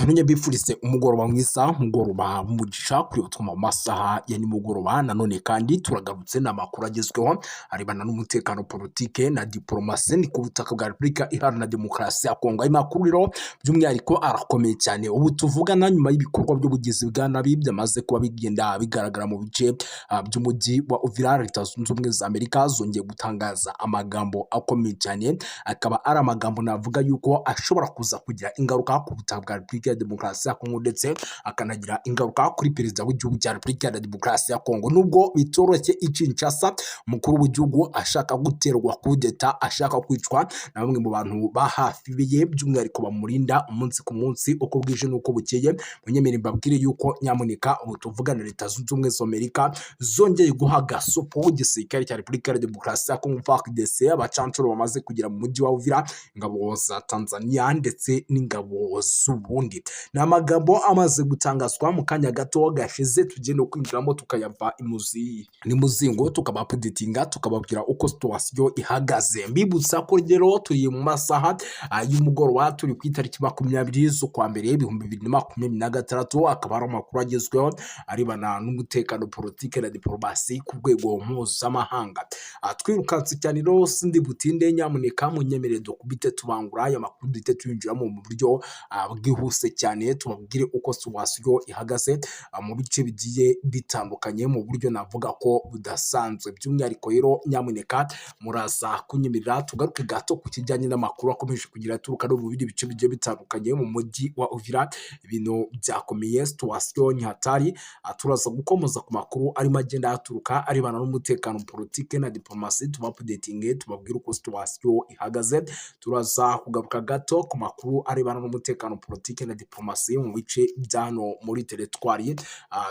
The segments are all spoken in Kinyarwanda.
None mbifurize umugoroba mwiza, umugoroba w'umugisha kuri utwo mu masaha ya nimugoroba. Nanone kandi turagarutse n'amakuru agezweho arebana n'umutekano, politike na diporomasi, ni ku butaka bwa Repubulika Iharanira Demokarasi ya Kongo. Ayo makuru rero by'umwihariko arakomeye cyane. Ubu tuvugana, nyuma y'ibikorwa by'ubugizi bwa nabi byamaze kuba bigenda bigaragara mu bice by'umujyi wa Uvira, Leta Zunze Ubumwe za Amerika zongeye gutangaza amagambo akomeye cyane, akaba ari amagambo navuga yuko ashobora kuza kugira ingaruka ku butaka bwa Repubulika ya Demokarasi ya Kongo, ndetse akanagira ingaruka kuri perezida w'igihugu cya Repubulika ya Demokarasi ya Kongo. Nubwo bitoroshye i Kinshasa, umukuru w'igihugu ashaka guterwa kudeta, ashaka kwicwa na bamwe mu bantu ba hafi ye, by'umwihariko bamurinda umunsi ku munsi, uko bwije n'uko bukeye. Munyemere mbabwire yuko nyamuneka ubu tuvugana Leta Zunze Ubumwe za Amerika zongeye guha gasopo w'igisirikare cya Repubulika ya Demokarasi ya Kongo, FARDC, abacancuro bamaze kugera mu mujyi wa Uvira, ingabo za Tanzania ndetse n'ingabo z'Uburundi. Ni amagambo amaze gutangazwa mu kanya gato gashize, tugenda kwinjiramo tukayava imuzi n'imuzingo, tukabaupdatinga, tukababwira uko situation ihagaze. Mbibutsa ko rero turi mu masaha y'umugoroba, turi ku itariki 20 z'ukwa mbere 2026, akaba ari amakuru agezweho arebana n'umutekano, politike na diporomasi ku rwego mpuzamahanga. Twirukanse cyane rero, sindi butinde, nyamuneka munyemerere dukubite tubangura aya makuru, duhite tuyinjiramo mu buryo bwihuse cyane, tubabwire uko situation ihagaze mu bice bigiye bitandukanye mu buryo navuga ko budasanzwe. By'umwihariko rero nyamuneka muraza kunyemerera tugaruke gato ku kijyanye n'amakuru akomeje kugira aturuka no mu bindi bice bigiye bitandukanye. Mu mujyi wa Uvira ibintu byakomeye, situation ni hatari. Turaza gukomoza ku makuru arimo agenda aturuka arebana n'umutekano, politike na diplomasi, tubaupdatinge, tubabwire uko situation ihagaze. Turaza kugaruka gato ku makuru arebana n'umutekano, politike na diplomasi mu bice bya hano muri teritwari,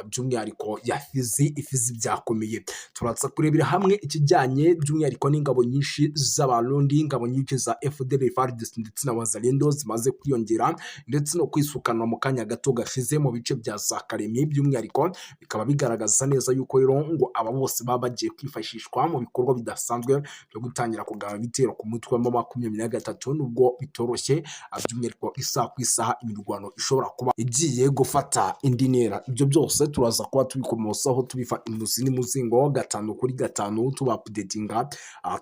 by'umwihariko ya Fizi. Ifizi byakomeye. Turaza kurebera hamwe ikijyanye by'umwihariko n'ingabo nyinshi z'Abarundi, ingabo nyinshi za FDLR, FARDC ndetse na Wazalendo zimaze kwiyongera ndetse no kwisukana mu kanya gato gashize mu bice bya za Kalemie. By'umwihariko bikaba bigaragaza neza yuko rero ngo aba bose baba bagiye kwifashishwa mu bikorwa bidasanzwe byo gutangira kugaba ibitero ku mutwe wa 23, nubwo bitoroshye, by'umwihariko isaha ku isaha imirwano ishobora kuba igiye gufata indi ntera. Ibyo byose turaza kuba tubikomosaho, tubifa imuzi n'umuzingo, gatanu kuri gatanu, tubaupdatinga,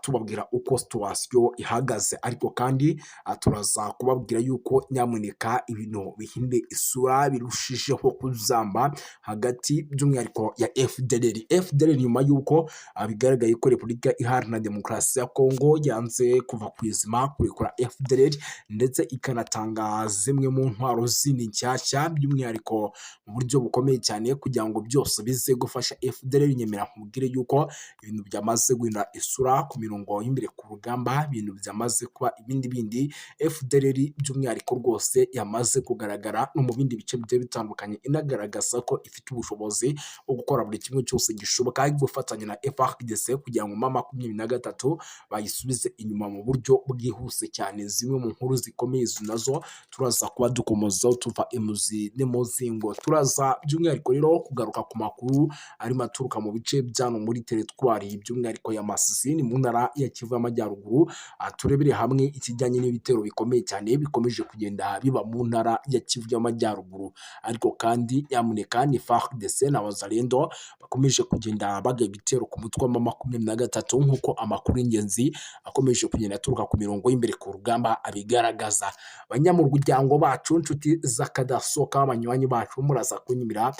tubabwira uko situation ihagaze. Ariko kandi turaza kubabwira yuko nyamuneka ibintu bihinde isura, birushijeho kuzamba hagati by'umwihariko ya FDLR. FDLR, nyuma y'uko bigaragaye ko Repubulika Iharanira Demokarasi ya Kongo yanze kuva ku izima kurekura FDLR, ndetse ikanatanga zimwe mu ntwaro zindi nshyashya, by'umwihariko mu buryo bukomeye cyane, kugira ngo byose bize gufasha FDLR, nyemera nkubwire yuko ibintu byamaze guhindura isura ku mirongo y'imbere ku rugamba, ibintu byamaze kuba ibindi bindi. FDLR by'umwihariko rwose yamaze kugaragara no mu bindi bice bigiye bitandukanye, inagaragaza ko ifite ubushobozi bwo gukora buri kimwe cyose gishoboka, gufatanya na FARDC kugira ngo M23 bayisubize inyuma mu buryo bwihuse cyane. Zimwe mu nkuru zikomeye izo nazo turaza kuba dukomozaho, tuva imuzi n'imuzingo. Turaza by'umwihariko rero kugaruka ku makuru arimo aturuka mu bice byano muri teritwari by'umwihariko ya Masisi, ni mu ntara ya Kivu y'Amajyaruguru. Turebere hamwe ikijyanye n'ibitero bikomeye cyane bikomeje kugenda biba mu ntara ya Kivu y'Amajyaruguru. Ariko kandi nyamuneka ni FARDC na Wazalendo bakomeje kugenda bagaba ibitero ku mutwe wa 23, nk'uko amakuru y'ingenzi akomeje kugenda aturuka ku mirongo y'imbere ku rugamba abigaragaza. Banyamuryango bacu, inshuti z'akadasohoka, banywanyi bacu, muraza kunyumira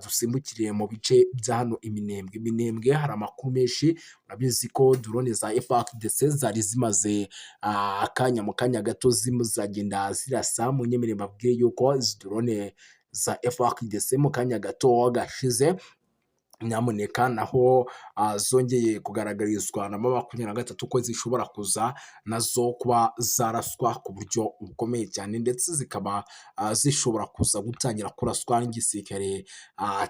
dusimbukire mu bice bya hano Iminembwe. Iminembwe hari amakuru menshi. Murabizi ko drone za FARDC zari zimaze akanya, mu kanya gato zagenda zirasa. Munyemere mbabwire yuko izi drone za FARDC mu kanya gato gashize nyamuneka naho zongeye kugaragarizwa na 23 ko zishobora kuza nazo kuba zaraswa ku buryo bukomeye cyane, ndetse zikaba zishobora kuza gutangira kuraswa n'igisirikare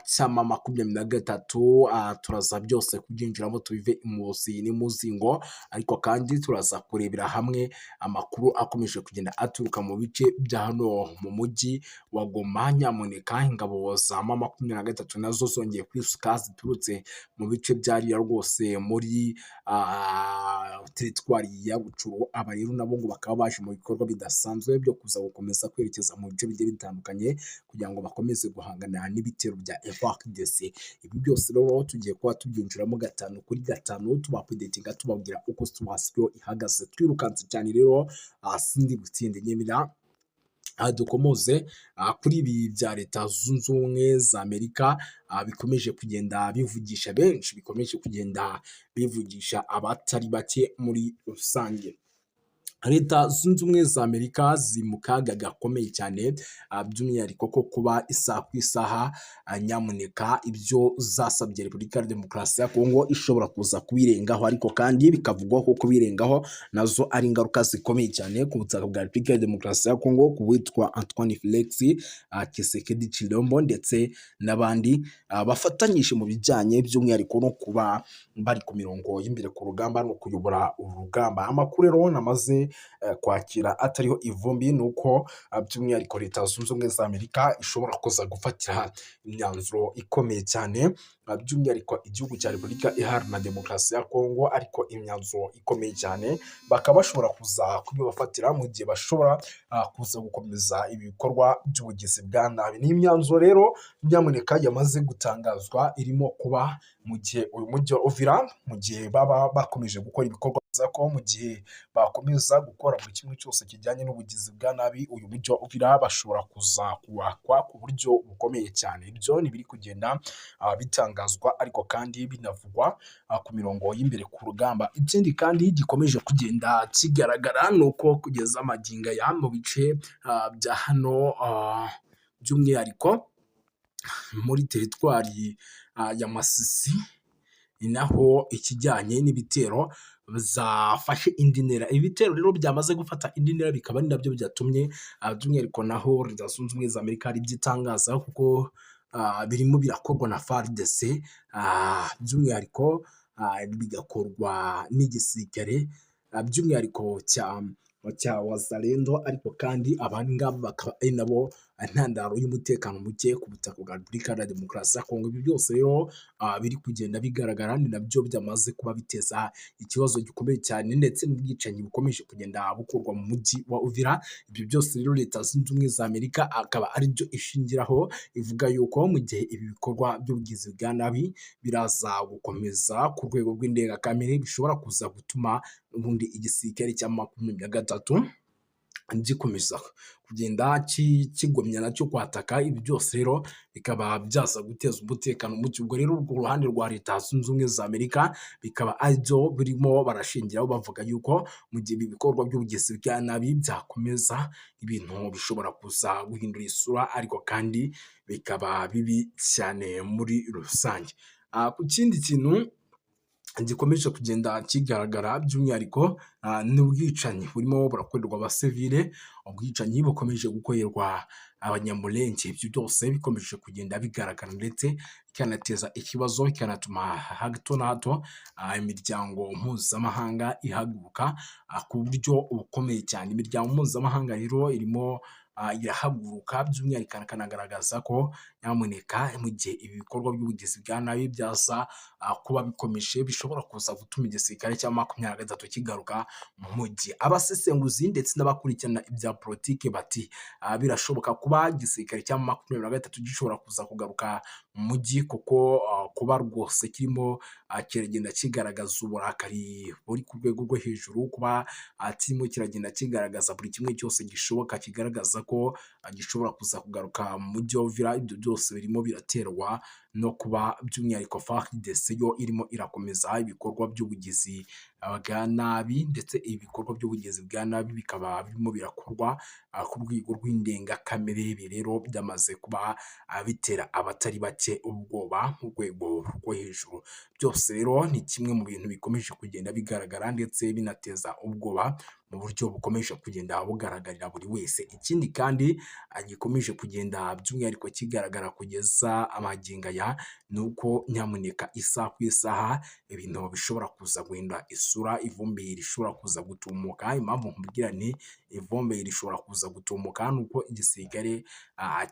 cya M23. Turaza byose kubyinjiramo, tubive imuzi n'imuzingo. Ariko kandi turaza kurebera hamwe amakuru akomeje kugenda aturuka mu bice bya hano mu mujyi wa Goma. Nyamuneka ingabo za M23 nazo zongeye kwisuka. ziturutse mu bice byariya rwose muri teritwari ya Rutshuru. Aba rero nabo ngo bakaba baje mu bikorwa bidasanzwe byo kuza gukomeza kwerekeza mu bice bigiye bitandukanye kugira ngo bakomeze guhangana n'ibitero bya FARDC. Ibi byose rero tugiye kuba tubyinjiramo gatanu kuri gatanu, tubaupdatinga, tubabwira uko situation ihagaze. Twirukanse cyane rero, sindi butinde, nyemera dukomoze kuri ibi bya Leta Zunze Ubumwe za Amerika bikomeje kugenda bivugisha benshi, bikomeje kugenda bivugisha abatari bake muri rusange. Leta Zunze Ubumwe za Amerika ziri mu kaga gakomeye cyane, by'umwihariko ko kuba isaha ku isaha nyamuneka ibyo zasabye Repubulika ya Demokarasi ya Kongo ishobora kuza kubirengaho, ariko kandi bikavugwa ko kubirengaho nazo ari ingaruka zikomeye cyane ku butaka bwa Repubulika ya Demokarasi ya Kongo, ku witwa Antoine Felix Tshisekedi Tshilombo ndetse n'abandi bafatanyije mu bijyanye by'umwihariko no kuba bari ku mirongo y'imbere ku rugamba no kuyobora urugamba. Amakuru rero namaze kwakira atariho ivumbi ni uko by'umwihariko Leta Zunze Ubumwe za Amerika ishobora kuza gufatira imyanzuro ikomeye cyane by'umwihariko igihugu cya Repubulika Iharanira Demokarasi ya Kongo, ariko imyanzuro ikomeye cyane bakaba bashobora kuza kubibafatira mu gihe bashobora kuza gukomeza ibikorwa by'ubugizi bwa nabi. Ni imyanzuro rero nyamuneka yamaze gutangazwa, irimo kuba mu gihe uyu mujyi wa Uvira, mu gihe baba bakomeje gukora ibikorwa ko mu gihe bakomeza gukora buri kimwe cyose kijyanye n'ubugizi bwa nabi, uyu mujyi wa Uvira bashobora kuza kuwakwa ku buryo bukomeye cyane. Ibyo ni ibiri kugenda bitangazwa, ariko kandi binavugwa ku mirongo y'imbere ku rugamba. Ikindi kandi gikomeje kugenda kigaragara ni uko kugeza magingo aya mu bice bya hano, by'umwihariko muri teritwari ya Masisi, ni naho ikijyanye n'ibitero zafashe indi ntera. Ibitero rero byamaze gufata indi ntera bikaba ari nabyo byatumye by'umwihariko naho Leta Zunze Ubumwe za Amerika hari ibyo itangaza, kuko birimo birakorwa na FARDC, by'umwihariko bigakorwa n'igisirikare by'umwihariko cya Wazalendo, ariko kandi aba ngaba bakaba ari nabo ntandaro y'umutekano muke ku butaka bwa Repubulika Iharanira Demokarasi ya Kongo. Ibi byose rero biri kugenda bigaragara ni nabyo byamaze kuba biteza ikibazo gikomeye cyane, ndetse n'ubwicanyi bukomeje kugenda bukorwa mu mujyi wa Uvira. Ibyo byose rero Leta Zunze Ubumwe za Amerika akaba aribyo ishingiraho ivuga yuko mu gihe ibi bikorwa by'ubugizi bwa nabi biraza gukomeza ku rwego rw'indengakamere, bishobora kuza gutuma ubundi igisirikare cya 23 gikomeza kugenda kigomya nacyo kwataka. Ibi byose rero bikaba byaza guteza umutekano muke. Ubwo rero urwo ruhande rwa Leta Zunze Ubumwe za Amerika bikaba aribyo birimo barashingiraho bavuga yuko mu gihe ibi bikorwa by'ubugizi bwa nabi byakomeza, ibintu bishobora kuza guhindura isura, ariko kandi bikaba bibi cyane muri rusange. Ku kindi kintu gikomeje kugenda kigaragara by'umwihariko ni ubwicanyi burimo burakorerwa abasivile, ubwicanyi bukomeje gukorerwa Abanyamulenge. Ibyo byose bikomeje kugenda bigaragara ndetse bikanateza ikibazo, bikanatuma hato na hato imiryango mpuzamahanga ihaguruka ku buryo bukomeye cyane. Imiryango mpuzamahanga rero irimo irahaguruka, by'umwihariko ikanagaragaza ko nyamuneka mu gihe ibi bikorwa by'ubugizi bwa nabi byaza kuba bikomeje, bishobora kuza gutuma igisirikare cya 23 kigaruka mu mujyi. Abasesenguzi ndetse n'abakurikirana ibya politiki bati birashoboka kuba igisirikare cya 23 gishobora kuza kugaruka mu mujyi, kuko kuba rwose kirimo kiragenda kigaragaza uburakari buri ku rwego rwo hejuru, kuba kirimo kiragenda kigaragaza buri kimwe cyose gishoboka kigaragaza ko gishobora kuza kugaruka mu mujyi wa Uvira. Ibyo byose birimo biraterwa no kuba by'umwihariko FARDC yo irimo irakomeza ibikorwa by'ubugizi bwa nabi, ndetse ibikorwa by'ubugizi bwa nabi bikaba birimo birakorwa ku rwego rw'indengakamere. Ibi rero byamaze kuba bitera abatari bake ubwoba mu rwego rwo hejuru. Byose rero ni kimwe mu bintu bikomeje kugenda bigaragara ndetse binateza ubwoba mu buryo bukomeje kugenda bugaragarira buri wese. Ikindi kandi gikomeje kugenda by'umwihariko kigaragara kugeza amagingo aya ni uko nyamuneka isaha ku isaha ibintu bishobora kuza guhindura isura. isura ivumbi rishobora kuza gutumuka. Impamvu nkubwira nti ivumbi rishobora kuza gutumuka ni uko igisirikare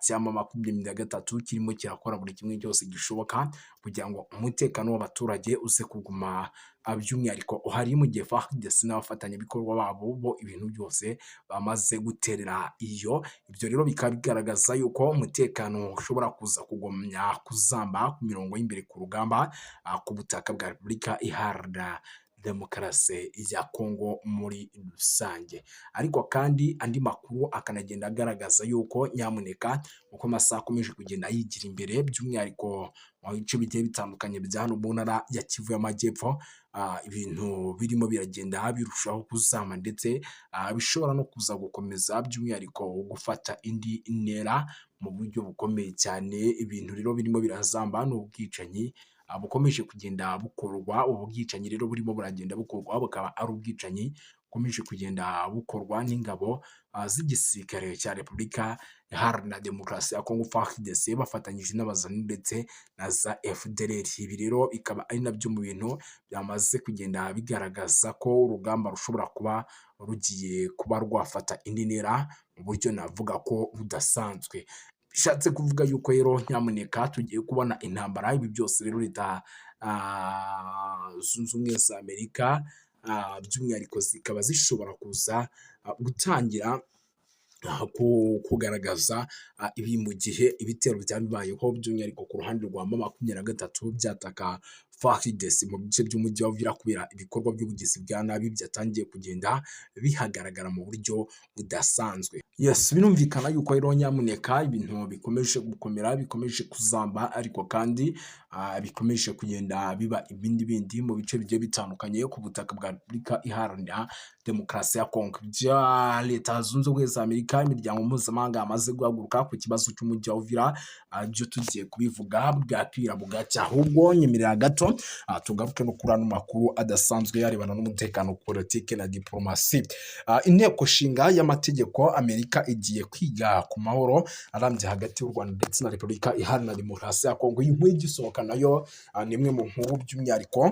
cya M23 kirimo kirakora buri kimwe cyose gishoboka kugira ngo umutekano w'abaturage uze kuguma, by'umwihariko uhari, mu gihe FARDC n'abafatanyabikorwa babo bo ibintu byose bamaze guterera iyo. Ibyo rero bikaba bigaragaza yuko umutekano ushobora kuza kugumya kuzamba ku mirongo y'imbere ku rugamba, ku butaka bwa Repubulika Iharanira Demokarasi ya Kongo muri rusange. Ariko kandi andi makuru akanagenda agaragaza yuko nyamuneka uko amasaha akomeje kugenda yigira imbere, by'umwihariko mu bice bigiye bitandukanye bya hano mu ntara ya Kivu y'Amajyepfo, ibintu birimo biragenda birushaho kuzama, ndetse bishobora no kuza gukomeza by'umwihariko gufata indi ntera mu buryo bukomeye cyane. Ibintu rero birimo birazamba ni ubwicanyi bukomeje kugenda bukorwa. Ubu bwicanyi rero burimo buragenda bukorwa bukaba ari ubwicanyi bukomeje kugenda bukorwa n'ingabo z'igisirikare cya Repubulika Iharanira Demokarasi ya Kongo FARDC bafatanyije n'abazani ndetse na za FDLR. Ibi rero bikaba ari nabyo mu bintu byamaze kugenda bigaragaza ko urugamba rushobora kuba rugiye kuba rwafata indi ntera mu buryo navuga ko budasanzwe. Bishatse kuvuga yuko rero nyamuneka tugiye kubona intambara. Ibi byose rero Leta Zunze Ubumwe za Amerika by'umwihariko zikaba zishobora kuza gutangira kugaragaza ibi mu gihe ibitero byaba bibayeho, by'umwihariko ku ruhande rwa M23 byataka FARDC mu bice by'umujyi wa Uvira, kubera ibikorwa by'ubugizi bwa nabi byatangiye kugenda bihagaragara mu buryo budasanzwe. Yes, birumvikana yuko rero nyamuneka ibintu bikomeje gukomera, bikomeje kuzamba, ariko kandi bikomeje kugenda biba ibindi bindi mu bice bigiye bitandukanye ku butaka bwa Repubulika Iharanira Demokarasi ya Kongo. Bya Leta Zunze Ubumwe za Amerika, imiryango mpuzamahanga yamaze guhaguruka ku kibazo cy'umujyi wa Uvira, byo tugiye kubivuga bwakwira bugacya. Ahubwo nyemerera gato tugaruke no kuri ano makuru adasanzwe yarebana n'umutekano, politike na diplomasi. Inteko nshinga y'amategeko Amerika igiye kwiga ku mahoro arambye hagati y'u Rwanda ndetse na Repubulika Iharanira Demokarasi ya Kongo. Iyi nkuru igisohoka nayo ni imwe mu nkuru by'umwihariko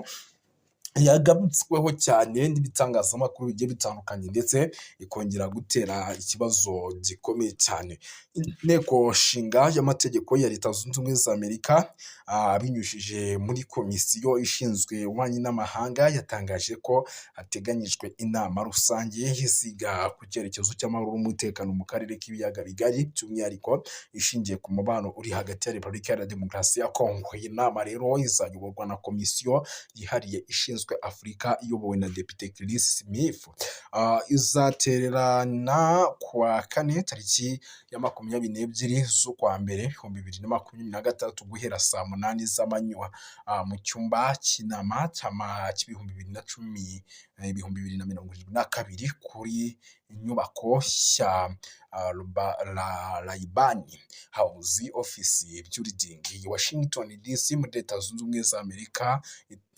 yagarutsweho cyane n'ibitangazamakuru bigiye bitandukanye, ndetse ikongera gutera ikibazo gikomeye cyane. Inteko nshinga y'amategeko ya Leta Zunze Ubumwe za Amerika, binyujije muri komisiyo ishinzwe ububanyi n'amahanga, yatangaje ko hateganyijwe inama rusange iziga ku cyerekezo cy'amahoro n'umutekano mu karere k'ibiyaga bigari, by'umwihariko ishingiye ku mubano uri hagati ya Repubulika Iharanira Demokarasi ya Kongo. Iyi nama rero izayoborwa na komisiyo yihariye ishinzwe Afurika iyobowe na Depite Chris Smith. Izaterana kuwa kane tariki ya 22 z'ukwa mbere 2026 guhera saa 8 z'amanywa, mu cyumba cy'inama cy'ibihumbi 2010, 2072 kuri inyubako ya Rayburn House Office Building, Washington DC, muri Leta Zunze Ubumwe za Amerika.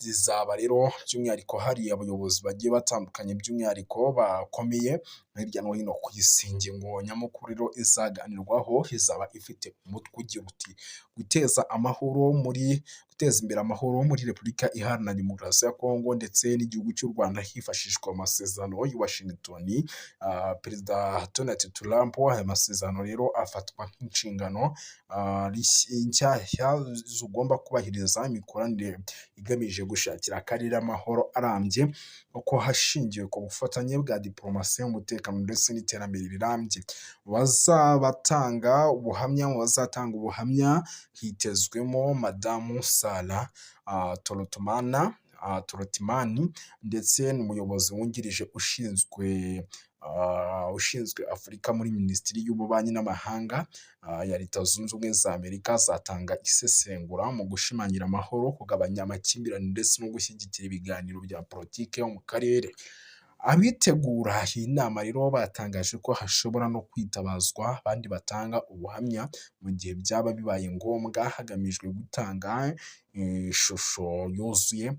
Izaba rero by'umwihariko hari abayobozi bagiye batandukanye, by'umwihariko bakomeye hirya no hino ku isi. Ingingo nyamukuru rero izaganirwaho izaba ifite umutwe ugira uti: "Guteza imbere amahoro muri Repubulika Iharanira Demokarasi ya Kongo ndetse n'igihugu cy'u Rwanda hifashishwa amasezerano y'i Washington." Perezida Donald Trump, aya masezerano rero afatwa nk'inshingano nshyashya zigomba kubahiriza imikoranire igamije gushakira akarere amahoro arambye, uko hashingiwe ku bufatanye bwa diporomasi, umutekano ndetse n'iterambere rirambye. Mu bazatanga ubuhamya hitezwemo Madamu Sarah Troutman, ndetse n'umuyobozi wungirije ushinzwe Afurika muri Minisiteri y'Ububanyi n'Amahanga ya Leta Zunze Ubumwe za Amerika. Azatanga isesengura mu gushimangira amahoro, kugabanya amakimbirane ndetse no gushyigikira ibiganiro bya politiki yo mu karere. Abitegura iyi nama rero batangaje ko hashobora no kwitabazwa abandi batanga ubuhamya mu gihe byaba bibaye ngombwa, hagamijwe gutanga ishusho yuzuye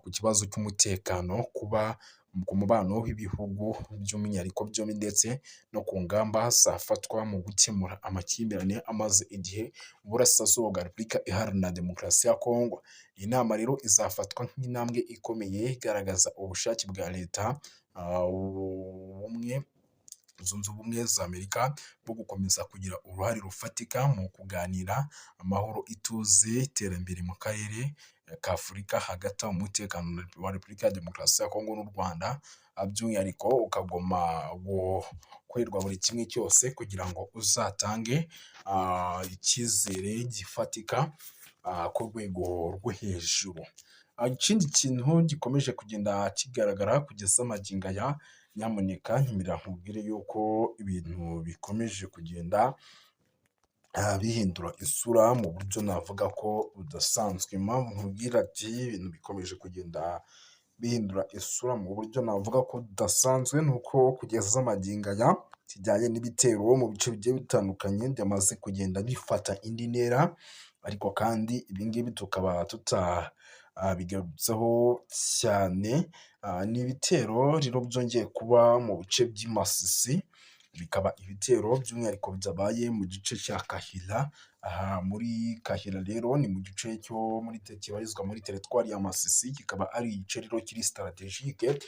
ku kibazo cy'umutekano, kuba ku mubano w'ibihugu by'umwihariko byombi, ndetse no ku ngamba zafatwa mu gukemura amakimbirane amaze igihe mu burasirazuba bwa Repubulika Iharanira Demokarasi ya Kongo. Iyi nama rero izafatwa nk'intambwe ikomeye igaragaza ubushake bwa Leta Ubumwe Zunze Ubumwe za Amerika bwo gukomeza kugira uruhare rufatika mu kuganira amahoro, ituze, iterambere mu karere ka Afurika. Hagati aho, umutekano wa Repubulika ya Demokarasi ya Kongo n'u Rwanda by'umwihariko ukagomba gukorerwa buri kimwe cyose kugira ngo uzatange icyizere gifatika ku rwego rwo hejuru. Ikindi kintu gikomeje kugenda kigaragara kugeza magingo aya, nyamuneka nyemerera nkubwire yuko ibintu bikomeje kugenda bihindura isura mu buryo navuga ko budasanzwe. Impamvu nkubwira ati ibintu bikomeje kugenda bihindura isura mu buryo navuga ko budasanzwe, ni uko kugeza magingo aya kijyanye n'ibitero mu bice bigiye bitandukanye byamaze kugenda bifata indi ntera, ariko kandi ibi ngibi tukaba tutabigarutseho cyane. Ni ibitero rero byongeye kuba mu bice by'i Masisi, bikaba ibitero by'umwihariko byabaye mu gice cya Kahira. Aha muri Kahira rero ni mu gice cyo muri kibarizwa muri teritwari ya Masisi, kikaba ari igice rero kiri stratégique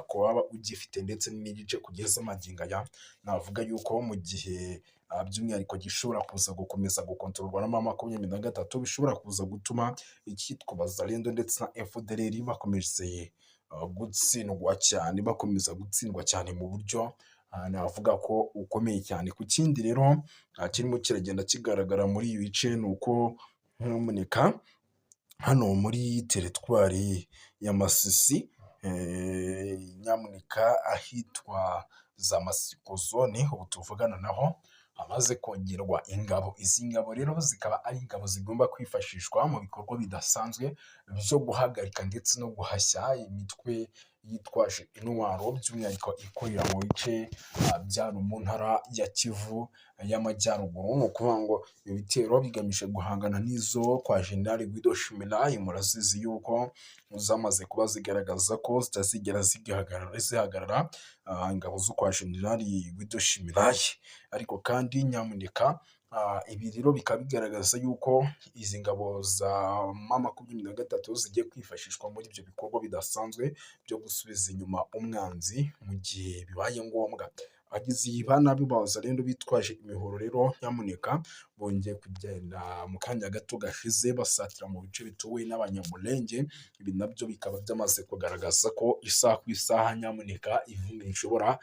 ku waba ugifite, ndetse n'igice kugeza magingo aya navuga yuko mu gihe by'umwihariko gishobora kuza gukomeza gukontororwa na M23, bishobora kuza gutuma icyitwa Wazalendo ndetse na FDLR bakomeze gutsindwa cyane, bakomeza gutsindwa cyane mu buryo navuga ko ukomeye cyane. Ku kindi rero kirimo kiragenda kigaragara muri ibi bice, ni uko nyamuneka hano muri teritwari ya Masisi, nyamuneka ahitwa za Masiko zone, ubu tuvugana naho hamaze kongerwa ingabo. Izi ngabo rero zikaba ari ingabo zigomba kwifashishwa mu bikorwa bidasanzwe byo guhagarika ndetse no guhashya imitwe yitwaje intwaro, by'umwihariko ikorera mu bice bya mu ntara ya Kivu y'Amajyaruguru. Ni ukuvuga ngo ibi bitero bigamije guhangana n'izo kwa Jenerali Guido Shimiray. Murazizi yuko zamaze kuba zigaragaza ko zitazigera zihagarara, ingabo zo kwa Jenerali Guido Shimiray. Ariko kandi nyamuneka ibi rero bikaba bigaragaza yuko izi ngabo za M23 zigiye kwifashishwa muri ibyo bikorwa bidasanzwe byo gusubiza inyuma umwanzi mu gihe bibaye ngombwa. Abagizi ba nabi ba Wazalendo bitwaje imihoro rero nyamuneka bongeye kugenda mu kanya gato gashize basatira mu bice bituwe n'Abanyamulenge. Ibi nabyo bikaba byamaze kugaragaza ko isaha ku isaha nyamuneka ivumbi rishobora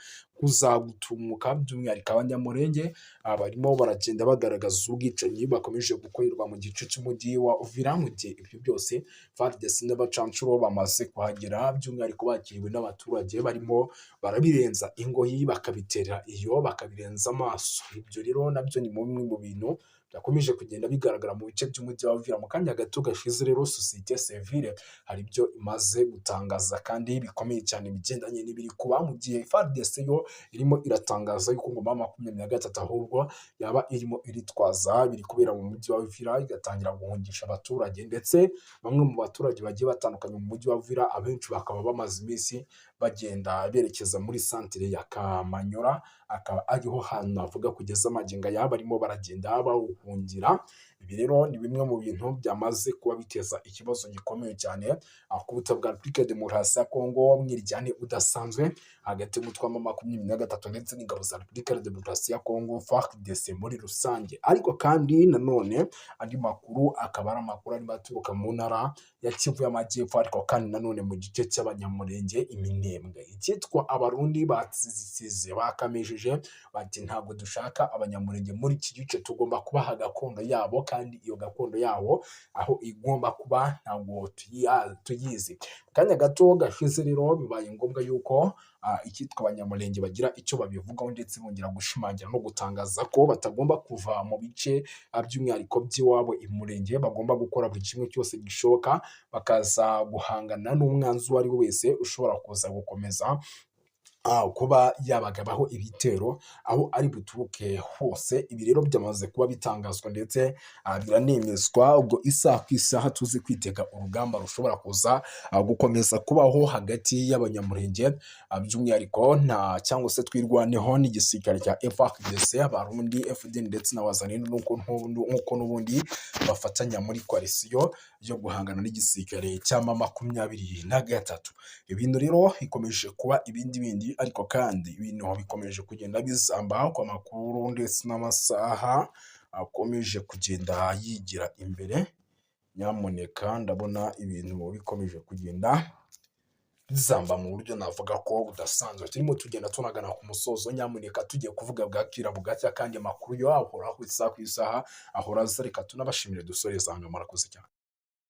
kuzagutumuka. By'umwihariko Abanyamulenge barimo baragenda bagaragaza ubwicanyi bakomeje gukorerwa mu gice cy'umujyi wa Uvira, mu gihe ibyo byose FARDC n'abacancuro bamaze kuhagera, by'umwihariko bakiriwe n'abaturage barimo barabirenza ingoyi, bakabitera iyo bakabirenza amaso. Ibyo rero nabyo ni bimwe mu bintu byakomeje kugenda bigaragara mu bice by'umujyi wa Uvira. Mu kanya gato gashize rero, sosiyete sivile hari ibyo imaze gutangaza kandi bikomeye cyane bigendanye n'ibiri kuba, mu gihe FARDC yo irimo iratangaza yuko ngo M23 ahubwo yaba irimo iritwaza biri kubera mu mujyi wa Uvira, igatangira guhungisha abaturage, ndetse bamwe mu baturage bagiye batandukanye mu mujyi wa Uvira, abenshi bakaba bamaze iminsi bagenda berekeza muri santere ya Kamanyora, akaba ariho hantu navuga kugeza magingo aya barimo baragenda bawuhungira. Ibi rero ni bimwe mu bintu byamaze kuba biteza ikibazo gikomeye cyane ku butaka bwa Repubulika ya Demokarasi ya Kongo, umwiryane udasanzwe hagati y'umutwe wa M23 ndetse n'ingabo za Repubulika ya Demokarasi ya Kongo, FARDC muri rusange. Ariko kandi nanone andi makuru akaba ari amakuru arimo aturuka mu ntara ya Kivu y'Amajyepfo, ariko kandi nanone mu gice cy'Abanyamulenge Iminembwe, icyitwa Abarundi batsizisize bakamejeje bati: "Ntabwo dushaka Abanyamulenge muri iki gice, tugomba kubaha gakondo yabo, kandi iyo gakondo yabo aho igomba kuba ntabwo tuyizi." Mu kanya gato gashize rero bibaye ngombwa yuko icyitwa Abanyamulenge bagira icyo babivugaho, ndetse bongera gushimangira no gutangaza ko batagomba kuva mu bice by'umwihariko by'iwabo i Murenge, bagomba gukora buri kimwe cyose gishoboka bakaza guhangana n'umwanzi uwo ari we wese ushobora kuza gukomeza kuba yabagabaho ibitero aho ari buturuke hose. Ibi rero byamaze kuba bitangazwa ndetse biranemezwa. Ubwo isaha ku isaha tuzi kwitega urugamba rushobora kuza gukomeza kubaho hagati y'Abanyamurenge, by'umwihariko nta cyangwa se Twirwaneho n'igisirikare cya FARDC, Abarundi, FDN ndetse na Wazalendo, nk'uko n'ubundi bafatanya muri coalition yo guhangana n'igisirikare cya M23. Ibintu rero bikomeje kuba ibindi bindi, ariko kandi ibintu bikomeje kugenda bizamba ku makuru ndetse n'amasaha akomeje kugenda yigira imbere. Nyamuneka, ndabona ibintu bikomeje kugenda bizamba mu buryo navuga ko budasanzwe. Turimo tugenda tunagana ku musozo. Nyamuneka, tugiye kuvuga bwakira bugacya, kandi amakuru yo ahoraho isaha ku isaha, ahora aza. Reka tunabashimire, dusoreze aha ngaha. Murakoze cyane.